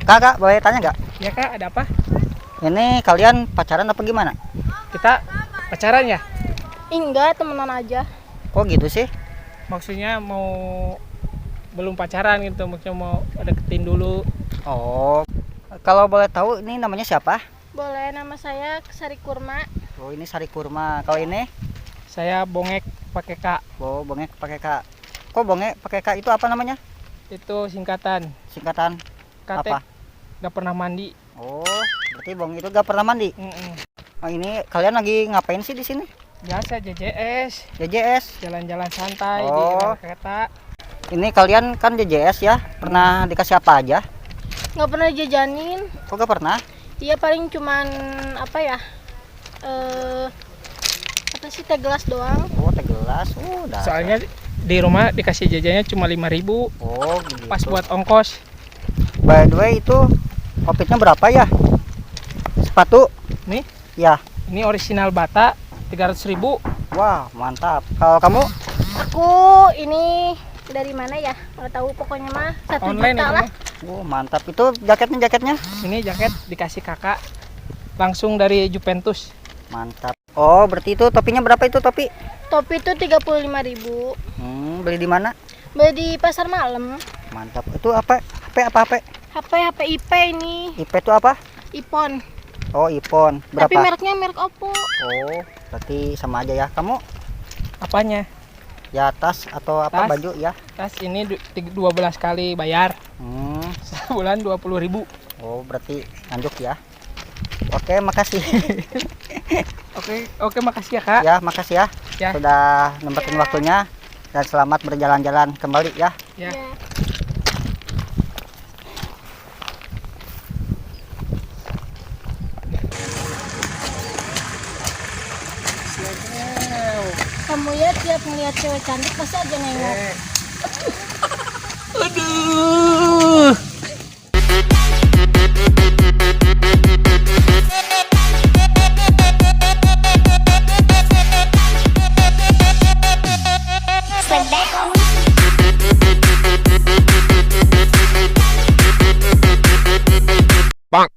Kakak, boleh tanya nggak? Ya kak, ada apa? Ini kalian pacaran apa gimana? Kita pacaran ya? Enggak, temenan aja. Kok gitu sih? Maksudnya mau belum pacaran gitu, maksudnya mau deketin dulu. Oh, kalau boleh tahu ini namanya siapa? Boleh, nama saya Sari Kurma. Oh, ini Sari Kurma. Kalau ini? Saya Bongek pakai K. Oh, Bongek pakai K. Kok Bongek pakai K itu apa namanya? Itu singkatan. Singkatan KT. Apa? Gak pernah mandi. Oh, berarti Bongek itu gak pernah mandi? Oh, ini kalian lagi ngapain sih di sini? Biasa JJS. JJS. Jalan-jalan santai di rel kereta. Ini kalian kan JJS ya? Pernah dikasih apa aja? Nggak pernah jajanin. Kok gak pernah? Iya, paling cuman apa ya? Apa sih, teh gelas doang. Oh, teh gelas. Oh, udah. Soalnya di rumah dikasih jajannya cuma 5.000. Oh, gitu. Pas buat ongkos. By the way, itu kopitnya berapa ya? Sepatu? Nih? Ya. Ini original Bata 300.000. Wah, mantap. Kalau kamu? Aku ini dari mana ya? Nggak tahu, pokoknya mah 1 Online juta itu lah. mah. Oh, mantap. Itu jaketnya, jaketnya? Ini jaket dikasih kakak langsung dari Juventus. Mantap. Oh, berarti itu topinya berapa itu topi? Topi itu 35.000. Beli di mana? Beli di pasar malam. Mantap. Itu apa? HP apa HP? HP, HP IP ini. IP itu apa? iPhone. Oh, iPhone. Berapa? Tapi mereknya merek Oppo. Oh, berarti sama aja ya. Kamu? Apanya? Ya, tas atau apa, Tas. baju ya? Tas ini 12 kali bayar. Sebulan 20.000. Oh, berarti nganjuk ya. Oke, makasih. Oke, oke, makasih ya, Kak. Ya, makasih ya. Ya. Sudah nempetin Ya. waktunya dan selamat berjalan-jalan kembali ya. Ya. Ya. Kamu ya tiap ngeliat cewek cantik pasti aja nengok. Aduh. Bang.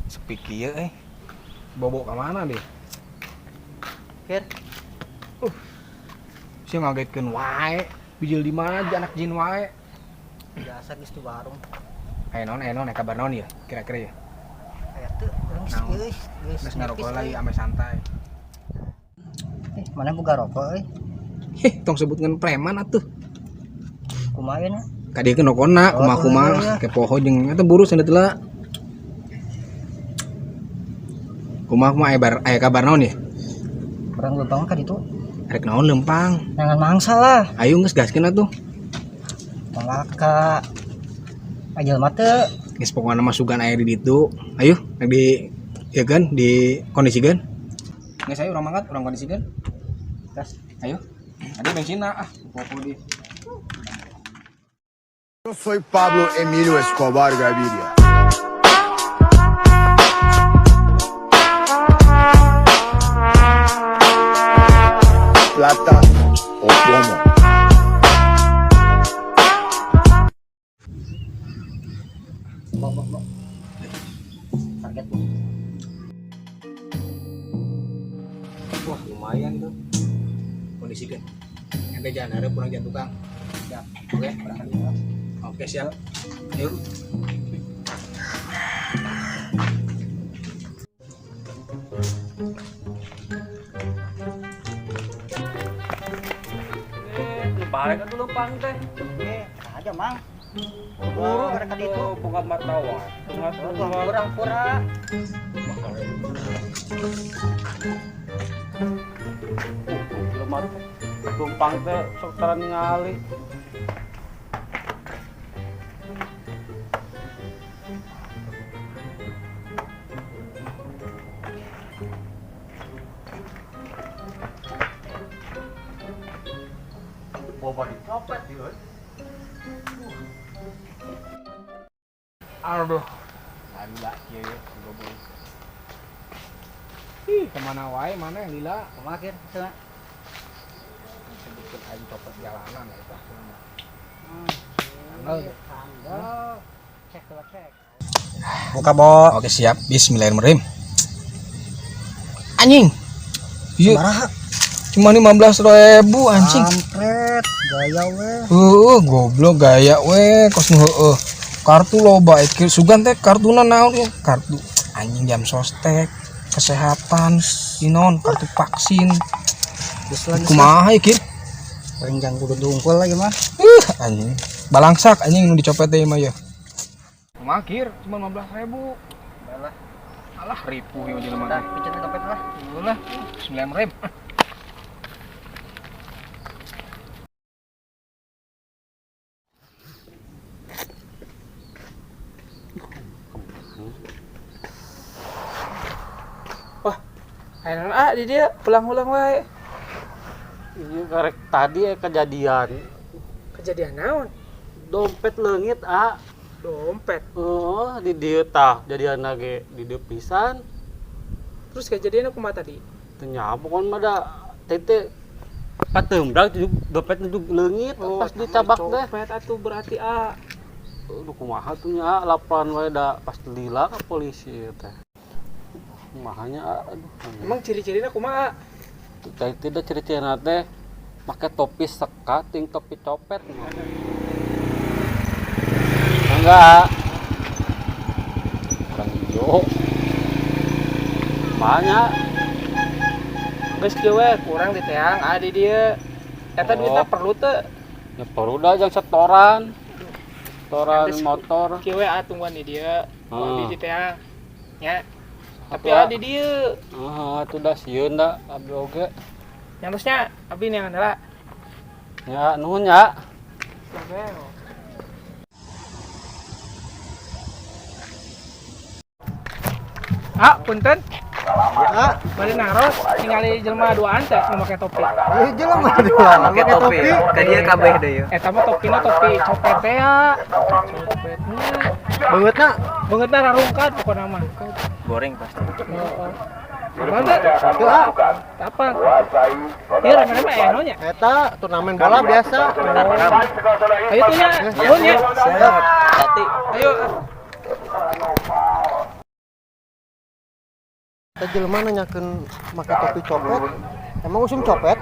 Sepi kieu euy. Bobo ka mana deh? Fir. Sia ngagetkeun wae. Bijil di mana aja anak jin wae. Biasa geus di warung. Aya naon, aya naon, aya kabar naon ya kira-kira ya? Aya teu, urang geus Naon? geus, geus Geus ngarokok nepis, lagi euy. ame santai. Mana boga rokok euy? Heh, tong sebut ngan preman atuh. Kumaha na? Kadiekeun rokona, Oh, kumaha-kumaha, iya, iya. kepoho jeung eta buru cenah teh lah. Kumaha kumaha aya kabar naon ya? Urang leumpang ka ditu. Rek naon leumpang? Jangan mangsa lah. Ayo geus gaskeun atuh. Mangga ka jelema teu. Geus pokona mah sugan aya di ditu. Ayo rek di ieu kan di kondisikeun. Geus ayo urang mangkat, urang kondisikeun. Gas. Ayo. Ada bensinna ah, popo di. Yo soy Pablo Emilio Escobar Gaviria. Plata o plomo. Bok, bok, bok. Target, bok. Wah, lumayan tuh. Kondisikeun. Ente jangan ada kurang jangan tukang. Siap. Oke, berangkat. Oke, siap. Yuk. Balik atuh leumpang teh. Aja, Mang. Buru kada ka ditu. Boga mata wae. Oh, kurang-kurang. Lemah teh. Leumpang teh sok tara ningali. Boba dicopet ieu. Aduh. Lila kieu ya, bobo. Ih, kemana wae mana yang lila? Kumaha kieu cenah? Sebutkeun Aing copet jalanan eta. Tanggal. Tanggal. Cek lah cek. Buka, Bo. Oke, siap. Bismillahirrahmanirrahim. Anjing. Iya. Cuma 15.000 anjing. Kampret, gaya we. Heeh, goblok gaya we kos nu heueuh. Kartu loba ikir sugan teh kartuna naon ya? Kartu anjing jam sostek, kesehatan, inon, kartu vaksin. Geus lah, geus lah. Kumaha ieu kir? Paling jang kudu dungkul lagi mah. Anjing. Balangsak anjing nu dicopet teh mah ya. Kumaha kir? Cuma 15.000. Baiklah. Alah ripuh ieu jelema Dah, teh. piceun dompet lah. Dulu lah. Bismillahirrahmanirrahim. Ayeuna ah di dia pulang-pulang wae. Iya karek tadi ya kejadian. Kejadian naon? Dompet leungit ah. Dompet. Oh, di dieu tah jadian ge di dieu pisan. Terus kejadiannya kumaha tadi? Teu nyaho pokona mah da teh teh pateumbrang dompet juga leungit pas dicabak teh. Copet atuh berarti ah. Aduh kumaha tuh nya laporan wae da pas lila ka polisi teh. Kumahanya aduh. Emang ciri-cirinya kumaha? Teh teh da ciri-cirina teh make topi sekat ting topi copet mah. Enggak. Kurang hijau. Banyak. Geus kieu we kurang diteang ah di dieu. Eta duitna perlu teu? Ya perlu dah jang setoran. Setoran motor. Kieu we ah tungguan di dieu. Heeh. Di diteang. Nya. Tapi Atuh, ah di dieu. Heeh, atuh dah sieun da abdi oge. Nyantosnya abdi neangan heula. Ya, nuhun ya. Ah, punten. Ah, bari naros ningali jelema duaan teh nu make topi. Ieu jelema dua Make topi. Ka dieu kabeh deui. Eta mah topina topi copet teh ya. Copetnya. Beungeutna Beungeutna rarungkat pokona mah. Goreng pasti. Heeh. Apaan teh? teu ah. Apa? Ieu rame-rame aya naon nya? Eta turnamen bola biasa. Ayo tuh nya, nuhun nya. Tati. Ayo. Eta jelema nanyakeun make topi copet. Emang usum copet?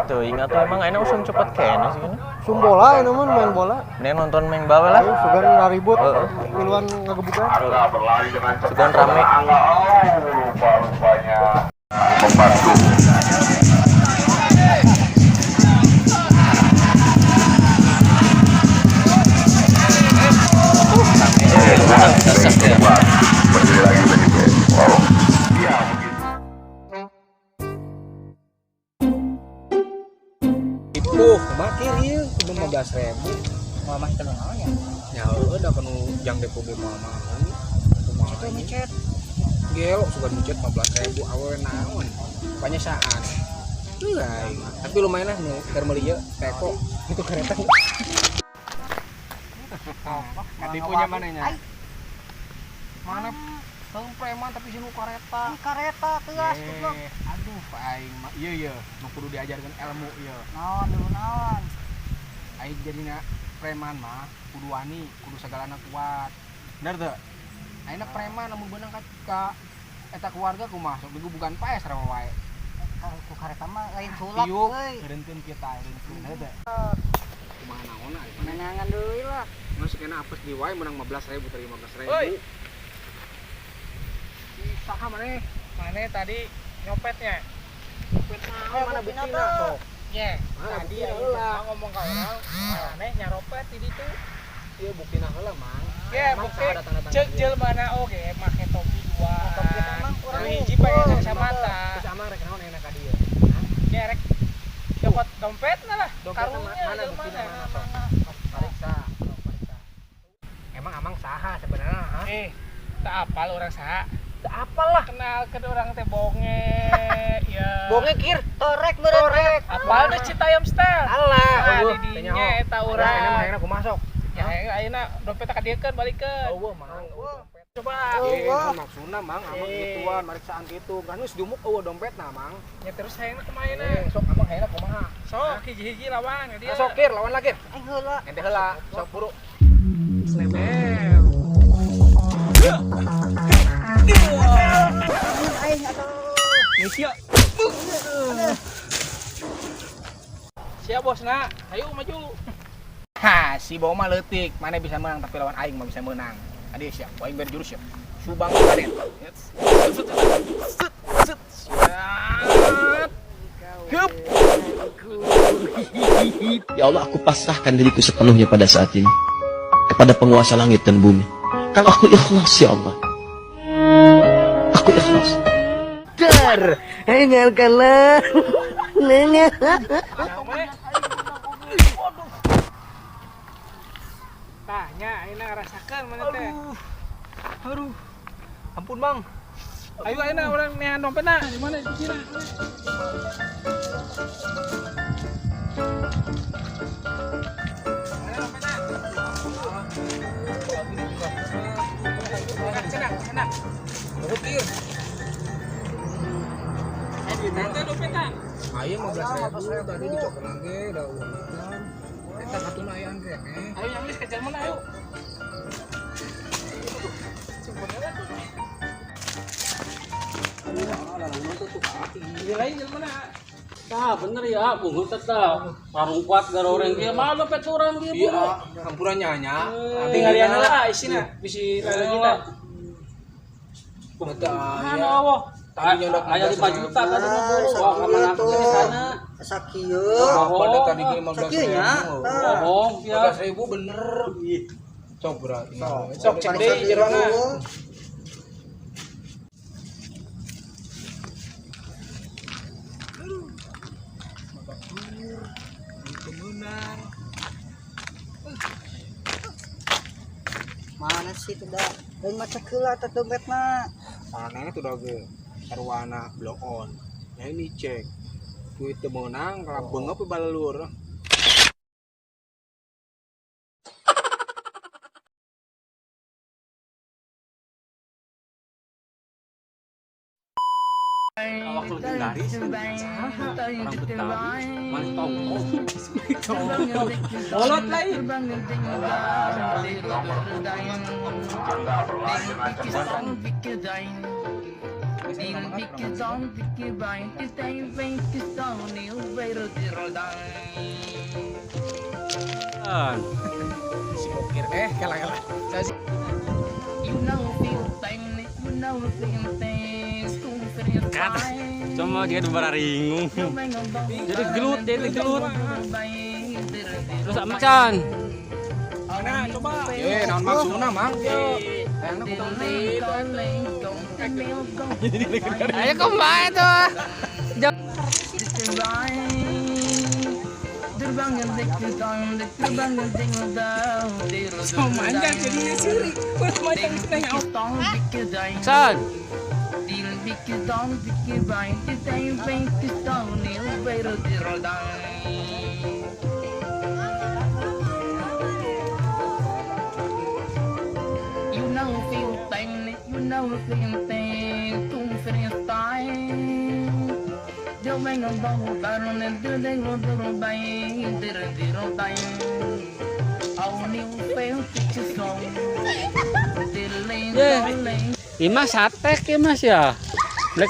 Tuh ingat tuh emang ayeuna usum copet kene sih kan. Usum bola ini mah main bola. Mending nonton main bawa lah. Ayo sugan ribut, miluan ngagebukan. Sugan rame. Ripuh, kumaha kir ieu? Kudu 15.000. Moal mah teu naon ya. Ya heueuh da kanu jang depo ge moal mau. Kumaha Itu ieu? micet. Gelo sugan micet 15.000 awewe naon. Panyesaan. Heuh aing. Tapi lumayan lah nu keur meuli ieu teko itu kereta. Katipunya mana nya? Mana teu preman tapi sinu kareta. Kareta tegas goblok. Aduh aing mah ieu ieu nu kudu diajarkeun ilmu ieu. Naon dulu naon. Aing jadina preman mah kudu wani, kudu sagalana kuat. Bener teu? Ayeuna preman lamun beunang ka eta keluarga kumaha sok digubugan paes rawa wae. Ku kareta mah lain sulap Tiup, euy. eureunkeun kita, eureunkeun heuh teu? Kumaha naonna aing mah. Nenangan dulu lah. Mun sakena apes di wae menang 15.000 tadi 15.000. Oi. Saha maneh? Mana tadi nyopetnya? Naon mana buktina sok? Nya, Mana tadi buktina aing heula? mah ngomong ka urang, maneh nyaropet di ditu. Ieu buktina heula, Mang. Ya, Emang bukti saha datang-datang cek ka dieu? jelema oge make topi dua. Topi emang urang Nu hiji pakai kacamata. Terus amang rek naon ayeuna ka dieu? Nya rek copot dompetna lah. Dompetna Karunya mana jelema buktina na. mana sok? Pariksa, sok pariksa. Emang amang saha sebenarnya, ha? Tak apal urang saha. Teu apal lah. Kenal ke orang teh bonge. Ya. Bonge kir. Torek meureun. Torek. Apal deh Citayam style. Alah, Nah, eueuh, di teh dinya nyaho. eta Urang urang. ayeuna mah ayeuna kumaha sok? Ya ayeuna dompetna ka dieu keun balikeun. Eueuh, Mang. Eueuh. Coba. Eh, maksudna Mang, amang gituan, mariksaan gitu. Kan geus diumuk eueuh dompetna, Mang. Ya terus hayangna kumaha na? Sok amang hayangna kumaha? Sok hiji-hiji lawan ka dieu. Sok kir lawan lagi. Aing heula. Ente heula, sok buru. Sleber. Aing atuh. Geus Siap bos na, ayo maju. Ha, si Bau mah leutik, mana bisa menang tapi lawan aing mah bisa menang. Adi siap, aing beri jurus siap. Subang Raden. Hup. Ya Allah, aku pasrahkan diriku sepenuhnya pada saat ini kepada penguasa langit dan bumi. Kalau aku ikhlas, ya Allah. Aku ikhlas. Tah nya ayeuna ngarasakeun mana teh. Aduh. Ampun, Bang. Ayo ayeuna urang neangan dompetna. Di mana dikira? Cenah, cenah. Bukir. Teh dompetna. Ayo 15.000 tadi dicokot lagi da uang hitam. Eta katuna aya keneh. Ayo yang geus ke jalan mana ayo. Iya lain jalan mana? Tah bener ya, bungut teh. Warung kuat garoreng kieu mah dompet urang kieu Iya, buru. hampuran nya. Tinggal lah isina bisi lagi kita. Eta Mana aya. Allah. Tadi nyondak Aya 5 juta kan buru. Wah, ka mana Sakieu ke sana. Sakieu. Pada tadi Sakieu nya. 15.000. Bohong ya. 15.000 bener. Sok berarti. Sok cek deui jerona. Mana sih itu dah? Lain maca heula teh dompetna. Tangannya tuh ge sarwana block on. Nah ini cek. Duit teu meunang kalau beungeup balelur. Waktu legendaris orang Betawi mana tongkol. Bolot lah ih. Si Bokir kalah-kalah. Saya sih Cuma dia bararingung. Jadi gelut, jadi gelut. Terus macan. Mana coba. Naon maksudna, Mang? Hayangna kumaha? Ayo kumaha tuh. Manjang jadinya sirik. Manjang nanya San. Yeah. Ima satek ya Mas ya.